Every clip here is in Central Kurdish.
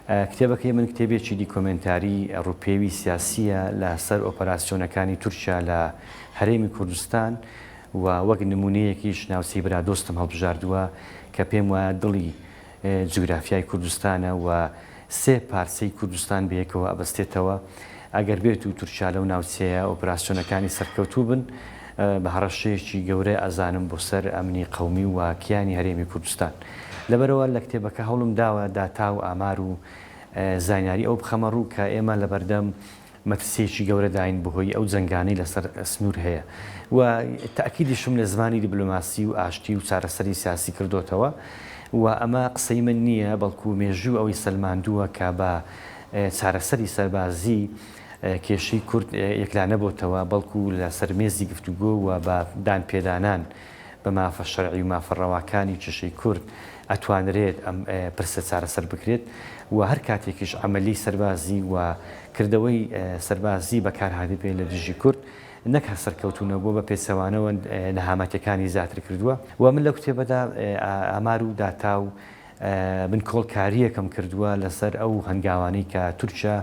کتێبەکەی من کتێبێکی دیکۆمێنتاری ڕووپێوی سیاسییە لە سەر ئۆپەراسیۆنەکانی تورکیا لە هەرێمی کوردستان و وەک نموونەیەکیش ناوچەی برادۆستم هەڵبژاردووە کە پێم وایە دڵی جوگرافیای کوردستانە و سێ پارچەی کوردستان بەیەکەوە ئەبەستێتەوە، ئەگەر بێت و تورکیا لەو ناوچەیە ئۆپراسیۆنەکانی سەرکەوتوو بن بە هەڕەشەیەکی گەورە ئەزانم بۆ سەر ئەمنی قەومی و کیانی هەرێمی کوردستان. لەبەرئەوە لە کتێبەکە هەوڵم داوە داتا و ئامار و زانیاری ئەو بخەمە ڕوو کە ئێمە لەبەردەم مەترسییەکی گەورە داین بەهۆی ئەو جەنگانەی لەسەر سنوور هەیە و تەئکیدیشم لە زمانی دیبلۆماسی و ئاشتی و چارەسەری سیاسی کردۆتەوە و ئەمە قسەی من نییە بەڵکو مێژوو ئەوەی سەلماندووە کە بە چارەسەری سەربازی کێشەی کورد یەکلا نەبۆتەوە بەڵکو لەسەر مێزی گفتوگۆ و بە دانپێدانان بە مافە شەرعی و مافە ڕەواکانی کێشەی کورد ئەتوانرێت ئەم پرسە چارەسەر بکرێت و هەر کاتێکیش عەمەلی سەربازی و کردەوەی سەربازی بەکار هاتبێ لە دژی کورد نەک هەر سەرکەوتوو نەبووە بە پێچەوانەوە نەهامەتیەکانی زیاتر کردووە و من لەو کتێبەدا ئامار و داتا و بنکۆڵکارییەکم کردووە لەسەر ئەو هەنگاوانەی کە تورکیا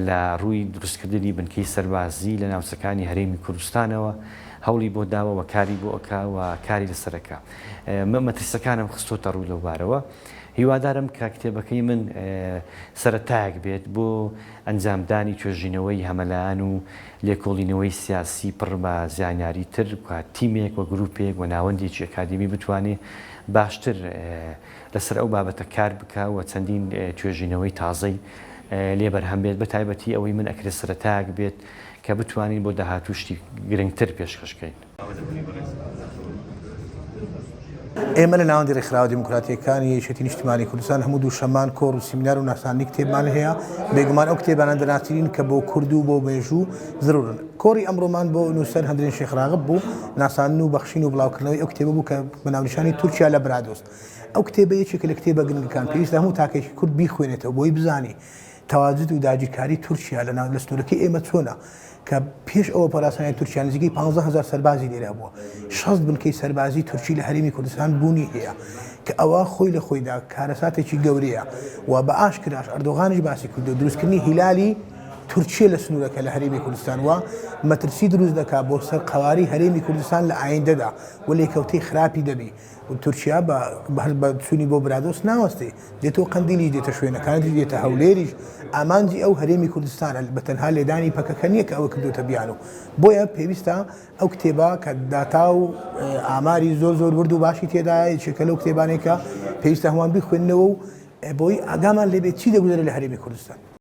لە ڕووی دروستکردنی بنکەی سەربازی لە ناوچەکانی هەرێمی کوردستانەوە هەوڵی بۆ داوە و کاری بۆ ئەکا و کاری لەسەر ئەکا. مەترسیەکانم خستۆتە ڕوو لەو بارەوە. هیوادارم کە کتێبەکەی من سەرەتایەک بێت بۆ ئەنجامدانی توێژینەوەی هەمەلایەن و لێکۆڵینەوەی سیاسی پڕ بە زانیاری تر کە تیمێک و گروپێک و ناوەندێکی ئەکادیمی بتوانێ باشتر لەسەر ئەو بابەتە کار بکا و چەندین توێژینەوەی تازەی لێ بەرهەم بێت، بەتایبەتی ئەوەی من ئەکرێ سەرەتایەک بێت کە بتوانین بۆ داهاتوو شتی گرنگتر پێشکەش کەین. ئێمە لە ناوەندی ڕێکخراوە دیموکراتییەکانی یەکێتی نیشتیمانی کوردستان هەموو دووشەممان کۆڕ و سیمینار و ناساندنی کتێبمان هەیە، بێگومان ئەو کتێبانە دەناسرین کە بۆ کورد و بۆ مێژوو زەرورن. کۆڕی ئەمڕۆمان بۆ نووسەر هەندرێن شێخ ڕاغب بوو، ناساندن و بەخشین و بڵاوکردنەوەی ئەو کتێبە بوو کە بە ناونیشانی تورکیا لە برادۆست. ئەو کتێبە یەکێکە لە کتێبە گرنگەکان، پێویستە هەموو تاکێکی کورد بیخوێنێتەوە بۆی بزانی تەواجود و داگیرکاری تورکیا لە ناو لە سنوورەکەی ئێمە چۆنە کە پێش ئەوە پەراسانی تورکیا نزیکەی 15000 سەربازی لێرە هەبووە 60 بنکەی سەربازی تورکی لە هەرێمی کوردستان بوونی هەیە کە ئەوە خۆی لە خۆیدا کارەساتێکی گەورەیە و بە ئاشکراش ئەردۆغانیش باسی کردو دروستکردنی هیلالی تورکیە لە سنوورەکە لە هەرێمی کوردستان و مەترسی دروست دەکات بۆ سەر قەوارەی هەرێمی کوردستان لە ئایندەدا و لێکەوتەی خراپی دەبی تورکیا بە هەر بە چوونی بۆ برادۆست ناوەستێ، دێتەوە قەندیلیش، دێتە شوێنەکانی تریش، دێتە هەولێریش، ئامانجی ئەو هەرێمی کوردستانە، بە تەنها لێدانی پەکەکە نییە کە ئەوە کردۆتە بیانوو. بۆیە پێویستە ئەو کتێبە کە داتا و ئاماری زۆر زۆر ورد و باشی تێدایە، یەکێکە لەو کتێبانەی کە پێویستە هەمووان بیخوێننەوە و بۆی ئاگامان لێ بێت چی دەگوزەرێ لە هەرێمی کوردستان.